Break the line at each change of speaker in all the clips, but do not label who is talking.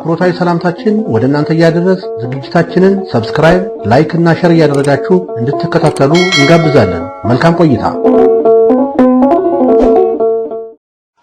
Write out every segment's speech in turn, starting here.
አክብሮታዊ ሰላምታችን ወደ እናንተ እያደረስን ዝግጅታችንን subscribe፣ like እና share እያደረጋችሁ እንድትከታተሉ እንጋብዛለን። መልካም ቆይታ።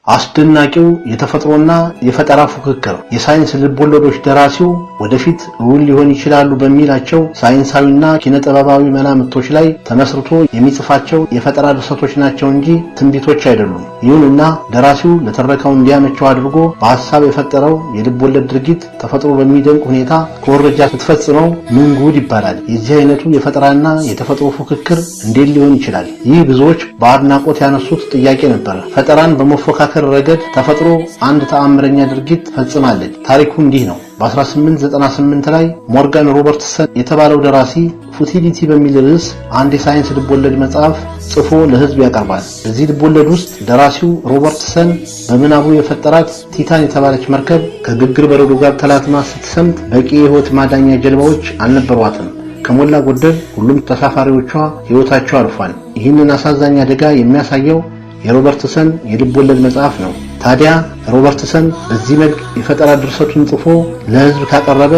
አስደናቂው የተፈጥሮና የፈጠራ ፉክክር። የሳይንስ ልቦለዶች ደራሲው ወደፊት እውን ሊሆን ይችላሉ በሚላቸው ሳይንሳዊና ኪነጥበባዊ መላምቶች ላይ ተመስርቶ የሚጽፋቸው የፈጠራ ድርሰቶች ናቸው እንጂ ትንቢቶች አይደሉም። ይሁንና ደራሲው ለትረካው እንዲያመቸው አድርጎ በሐሳብ የፈጠረው የልቦለድ ድርጊት ተፈጥሮ በሚደንቅ ሁኔታ ኮርጃ ስትፈጽመው ምን ጉድ ይባላል። የዚህ አይነቱ የፈጠራና የተፈጥሮ ፉክክር እንዴት ሊሆን ይችላል? ይህ ብዙዎች በአድናቆት ያነሱት ጥያቄ ነበር። ፈጠራን በመፎካከር ረገድ ተፈጥሮ አንድ ተአምረኛ ድርጊት ፈጽማለች። ታሪኩ እንዲህ ነው። በ1898 ላይ ሞርጋን ሮበርትሰን የተባለው ደራሲ Futility በሚል ርዕስ አንድ የሳይንስ ልቦለድ መጽሐፍ ጽፎ ለሕዝብ ያቀርባል። በዚህ ልቦለድ ውስጥ ደራሲው ሮበርትሰን በምናቡ የፈጠራት ቲታን የተባለች መርከብ ከግግር በረዶ ጋር ተላትማ ስትሰምጥ በቂ የሕይወት ማዳኛ ጀልባዎች አልነበሯትም። ከሞላ ጎደል ሁሉም ተሳፋሪዎቿ ሕይወታቸው አልፏል። ይህንን አሳዛኝ አደጋ የሚያሳየው የሮበርትሰን የልቦለድ መጽሐፍ ነው። ታዲያ ሮበርትሰን በዚህ መልክ የፈጠራ ድርሰቱን ጽፎ ለሕዝብ ካቀረበ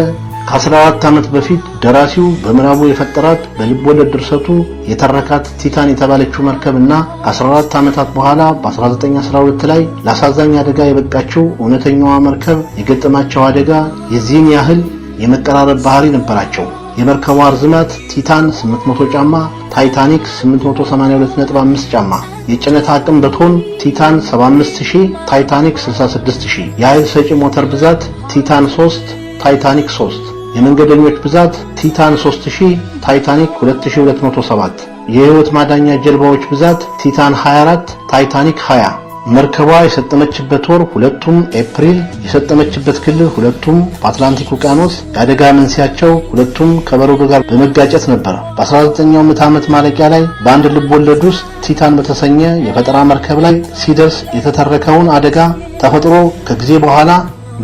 ከ14 ዓመት በፊት ደራሲው በምናቡ የፈጠራት በልቦለድ ድርሰቱ የተረካት ቲታን የተባለችው መርከብና ከ14 ዓመታት በኋላ በ1912 ላይ ለአሳዛኝ አደጋ የበቃችው እውነተኛዋ መርከብ የገጠማቸው አደጋ የዚህን ያህል የመቀራረብ ባህሪ ነበራቸው። የመርከቧ ርዝመት ቲታን 800 ጫማ፣ ታይታኒክ 882.5 ጫማ። የጭነት አቅም በቶን ቲታን 75000፣ ታይታኒክ 66000። የኃይል ሰጪ ሞተር ብዛት ቲታን 3፣ ታይታኒክ 3። የመንገደኞች ብዛት ቲታን 3000፣ ታይታኒክ 2207። የህይወት ማዳኛ ጀልባዎች ብዛት ቲታን 24፣ ታይታኒክ 20። መርከቧ የሰጠመችበት ወር ሁለቱም ኤፕሪል፣ የሰጠመችበት ክልል ሁለቱም በአትላንቲክ ውቅያኖስ፣ የአደጋ መንስኤያቸው ሁለቱም ከበረዶ ጋር በመጋጨት ነበር። በ19ኛው ምዕተ ዓመት ማለቂያ ላይ በአንድ ልቦለድ ውስጥ ቲታን በተሰኘ የፈጠራ መርከብ ላይ ሲደርስ የተተረከውን አደጋ ተፈጥሮ ከጊዜ በኋላ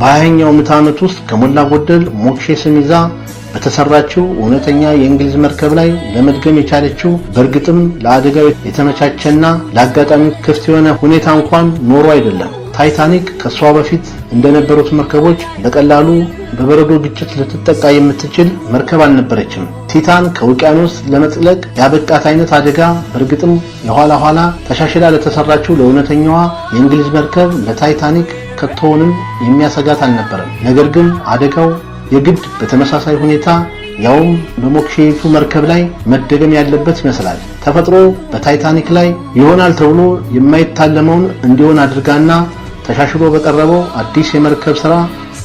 በ20ኛው ምዕተ ዓመት ውስጥ ከሞላ ጎደል ሞክሼ ስም ይዛ በተሰራችው እውነተኛ የእንግሊዝ መርከብ ላይ ለመድገም የቻለችው በእርግጥም ለአደጋው የተመቻቸና ለአጋጣሚው ክፍት የሆነ ሁኔታ እንኳን ኖሮ አይደለም። ታይታኒክ ከሷ በፊት እንደነበሩት መርከቦች በቀላሉ በበረዶ ግጭት ልትጠቃ የምትችል መርከብ አልነበረችም። ቲታን ከውቅያኖስ ለመጥለቅ ያበቃት አይነት አደጋ በእርግጥም የኋላ ኋላ ተሻሽላ ለተሰራችው ለእውነተኛዋ የእንግሊዝ መርከብ ለታይታኒክ ከቶውንም የሚያሰጋት አልነበረም። ነገር ግን አደጋው የግድ በተመሳሳይ ሁኔታ ያውም በሞክሼቱ መርከብ ላይ መደገም ያለበት ይመስላል። ተፈጥሮ በታይታኒክ ላይ ይሆናል ተብሎ የማይታለመውን እንዲሆን አድርጋና ተሻሽሎ በቀረበው አዲስ የመርከብ ስራ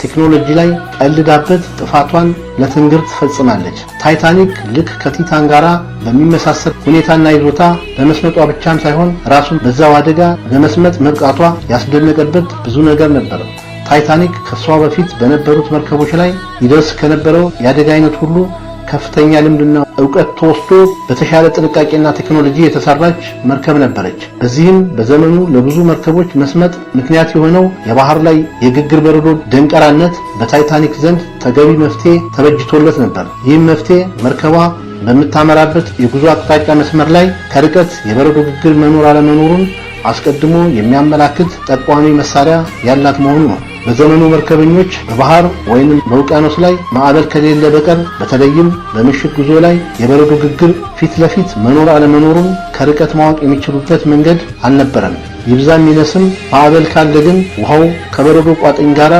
ቴክኖሎጂ ላይ ቀልዳበት ጥፋቷን ለትንግርት ፈጽማለች። ታይታኒክ ልክ ከቲታን ጋራ በሚመሳሰል ሁኔታና ይዞታ በመስመጧ ብቻም ሳይሆን ራሱን በዛው አደጋ ለመስመጥ መብቃቷ ያስደነቀበት ብዙ ነገር ነበር። ታይታኒክ ከሷ በፊት በነበሩት መርከቦች ላይ ይደርስ ከነበረው የአደጋ አይነት ሁሉ ከፍተኛ ልምድና ዕውቀት ተወስዶ በተሻለ ጥንቃቄና ቴክኖሎጂ የተሰራች መርከብ ነበረች። በዚህም በዘመኑ ለብዙ መርከቦች መስመጥ ምክንያት የሆነው የባህር ላይ የግግር በረዶ ደንቀራነት በታይታኒክ ዘንድ ተገቢ መፍትሄ ተበጅቶለት ነበር። ይህም መፍትሄ መርከቧ በምታመራበት የጉዞ አቅጣጫ መስመር ላይ ከርቀት የበረዶ ግግር መኖር አለመኖሩን አስቀድሞ የሚያመላክት ጠቋሚ መሳሪያ ያላት መሆኑ ነው። በዘመኑ መርከበኞች በባህር ወይንም በውቅያኖስ ላይ ማዕበል ከሌለ በቀር በተለይም በምሽት ጉዞ ላይ የበረዶ ግግር ፊት ለፊት መኖር አለመኖሩን ከርቀት ማወቅ የሚችሉበት መንገድ አልነበረም። ይብዛም ይነስም ማዕበል ካለ ግን ውሃው ከበረዶ ቋጥኝ ጋር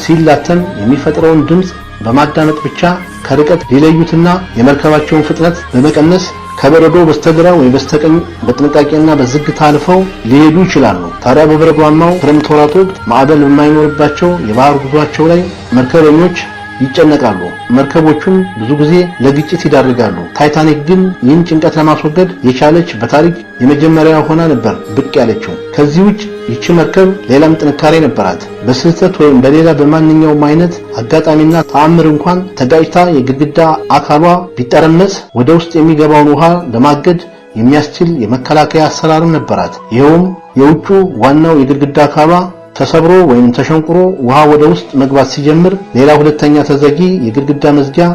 ሲላተም የሚፈጥረውን ድምፅ በማዳመጥ ብቻ ከርቀት ሊለዩትና የመርከባቸውን ፍጥነት በመቀነስ ከበረዶ በስተግራ ወይ በስተቀኝ በጥንቃቄና በዝግታ አልፈው ሊሄዱ ይችላሉ። ታዲያ በበረዷማው ክረምት ወራት ወቅት ማዕበል በማይኖርባቸው የባህር ጉዟቸው ላይ መርከበኞች ይጨነቃሉ። መርከቦቹም ብዙ ጊዜ ለግጭት ይዳርጋሉ። ታይታኒክ ግን ይህን ጭንቀት ለማስወገድ የቻለች በታሪክ የመጀመሪያ ሆና ነበር ብቅ ያለችው። ከዚህ ውጭ ይቺ መርከብ ሌላም ጥንካሬ ነበራት። በስህተት ወይም በሌላ በማንኛውም አይነት አጋጣሚና ተአምር እንኳን ተጋጭታ የግድግዳ አካሏ ቢጠረመስ ወደ ውስጥ የሚገባውን ውሃ ለማገድ የሚያስችል የመከላከያ አሰራርም ነበራት። ይኸውም የውጩ ዋናው የግድግዳ አካሏ ተሰብሮ ወይም ተሸንቁሮ ውሃ ወደ ውስጥ መግባት ሲጀምር ሌላ ሁለተኛ ተዘጊ የግድግዳ መዝጊያ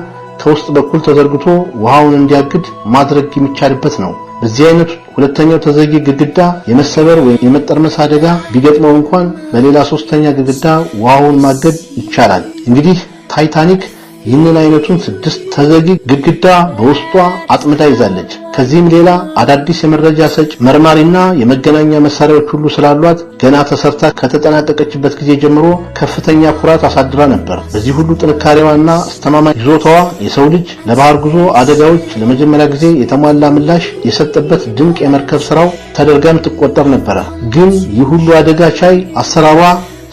ከውስጥ በኩል ተዘርግቶ ውሃውን እንዲያግድ ማድረግ የሚቻልበት ነው። በዚህ አይነት ሁለተኛው ተዘጊ ግድግዳ የመሰበር ወይም የመጠርመስ አደጋ ቢገጥመው እንኳን በሌላ ሶስተኛ ግድግዳ ውሃውን ማገድ ይቻላል። እንግዲህ ታይታኒክ ይህንን አይነቱን 6 ተዘጊ ግድግዳ በውስጧ አጥምዳ ይዛለች። ከዚህም ሌላ አዳዲስ የመረጃ ሰጭ መርማሪና የመገናኛ መሳሪያዎች ሁሉ ስላሏት ገና ተሰርታ ከተጠናቀቀችበት ጊዜ ጀምሮ ከፍተኛ ኩራት አሳድራ ነበር። በዚህ ሁሉ ጥንካሬዋና አስተማማኝ ይዞታዋ የሰው ልጅ ለባህር ጉዞ አደጋዎች ለመጀመሪያ ጊዜ የተሟላ ምላሽ የሰጠበት ድንቅ የመርከብ ስራው ተደርጋም ትቆጠር ነበር። ግን ይህ ሁሉ አደጋ ቻይ አሰራሯ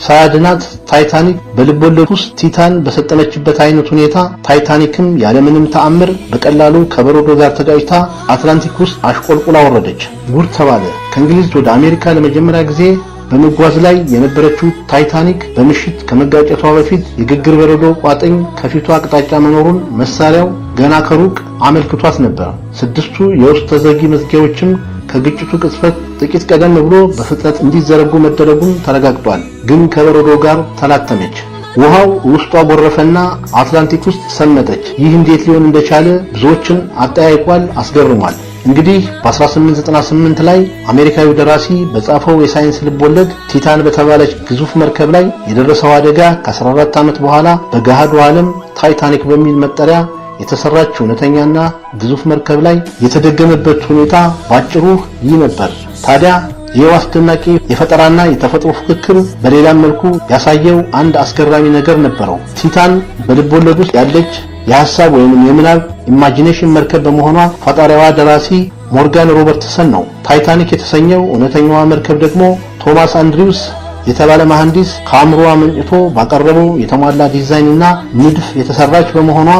ሳያድናት ታይታኒክ በልቦለድ ውስጥ ቲታን በሰጠመችበት አይነት ሁኔታ ታይታኒክም ያለምንም ተአምር በቀላሉ ከበረዶ ጋር ተጋጭታ አትላንቲክ ውስጥ አሽቆልቁላ ወረደች። ጉድ ተባለ። ከእንግሊዝ ወደ አሜሪካ ለመጀመሪያ ጊዜ በመጓዝ ላይ የነበረችው ታይታኒክ በምሽት ከመጋጨቷ በፊት የግግር በረዶ ቋጥኝ ከፊቷ አቅጣጫ መኖሩን መሳሪያው ገና ከሩቅ አመልክቷት ነበር። 6ቱ የውስጥ ተዘጊ መዝጊያዎችም ከግጭቱ ቅጽበት ጥቂት ቀደም ብሎ በፍጥነት እንዲዘረጉ መደረጉን ተረጋግጧል። ግን ከበረዶ ጋር ተላተመች። ውሃው ውስጧ ጎረፈና አትላንቲክ ውስጥ ሰመጠች። ይህ እንዴት ሊሆን እንደቻለ ብዙዎችን አጠያይቋል፣ አስገርሟል። እንግዲህ በ1898 ላይ አሜሪካዊው ደራሲ በጻፈው የሳይንስ ልቦለድ ቲታን በተባለች ግዙፍ መርከብ ላይ የደረሰው አደጋ ከ14 ዓመት በኋላ በገሃዱ ዓለም ታይታኒክ በሚል መጠሪያ የተሰራች እውነተኛና ግዙፍ መርከብ ላይ የተደገመበት ሁኔታ ባጭሩ ይህ ነበር። ታዲያ ይህ አስደናቂ የፈጠራና የተፈጥሮ ፉክክር በሌላም መልኩ ያሳየው አንድ አስገራሚ ነገር ነበረው። ቲታን በልቦለድ ውስጥ ያለች የሐሳብ ወይንም የምናብ imagination መርከብ በመሆኗ ፈጣሪዋ ደራሲ ሞርጋን ሮበርትሰን ነው። ታይታኒክ የተሰኘው እውነተኛዋ መርከብ ደግሞ ቶማስ አንድሪውስ የተባለ መሐንዲስ ከአእምሮ አመንጭቶ ባቀረበው የተሟላ ዲዛይንና ንድፍ የተሰራች በመሆኗ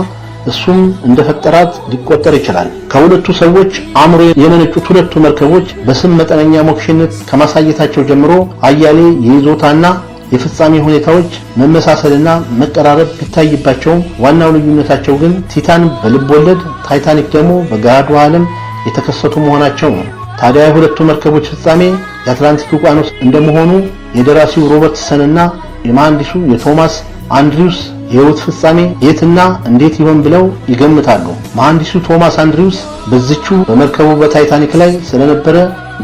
እሱም እንደፈጠራት ሊቆጠር ይችላል። ከሁለቱ ሰዎች አእምሮ የመነጩት ሁለቱ መርከቦች በስም መጠነኛ ሞክሽነት ከማሳየታቸው ጀምሮ አያሌ የይዞታና የፍጻሜ ሁኔታዎች መመሳሰልና መቀራረብ ቢታይባቸውም ዋናው ልዩነታቸው ግን ቲታን በልብ ወለድ፣ ታይታኒክ ደግሞ በገሃዱ ዓለም የተከሰቱ መሆናቸው ነው። ታዲያ የሁለቱ መርከቦች ፍጻሜ የአትላንቲክ ውቅያኖስ እንደመሆኑ የደራሲው ሮበርትሰንና የመሐንዲሱ የቶማስ አንድሪውስ የህይወት ፍጻሜ የትና እንዴት ይሆን ብለው ይገምታሉ። መሐንዲሱ ቶማስ አንድሪውስ በዚቹ በመርከቡ በታይታኒክ ላይ ስለነበረ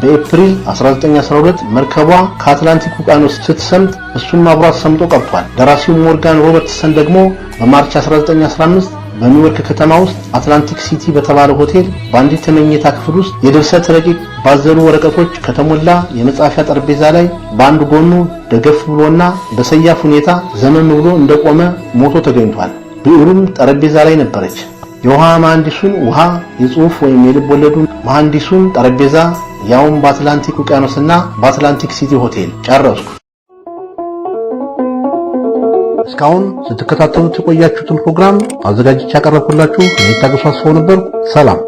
በኤፕሪል 1912 መርከቧ ከአትላንቲክ ውቅያኖስ ስትሰምጥ እሱም አብሯት ሰምጦ ቀርቷል። ደራሲው ሞርጋን ሮበርትሰን ደግሞ በ March 1915 በኒውዮርክ ከተማ ውስጥ አትላንቲክ ሲቲ በተባለ ሆቴል በአንዲት የመኝታ ክፍል ውስጥ የድርሰት ረቂቅ ባዘሉ ወረቀቶች ከተሞላ የመጻፊያ ጠረጴዛ ላይ በአንድ ጎኑ ደገፍ ብሎና በሰያፍ ሁኔታ ዘመም ብሎ እንደቆመ ሞቶ ተገኝቷል። ብዕሩም ጠረጴዛ ላይ ነበረች። የውሃ መሐንዲሱን ውሃ፣ የጽሁፍ ወይም የልብ ወለዱን መሐንዲሱን ጠረጴዛ፣ ያውም በአትላንቲክ ውቅያኖስና በአትላንቲክ ሲቲ ሆቴል። ጨረስኩ። እስካሁን ስትከታተሉት የቆያችሁትን ፕሮግራም አዘጋጅቼ ያቀረብኩላችሁ እኔ ታገሱ አስፋው ነበርኩ። ሰላም።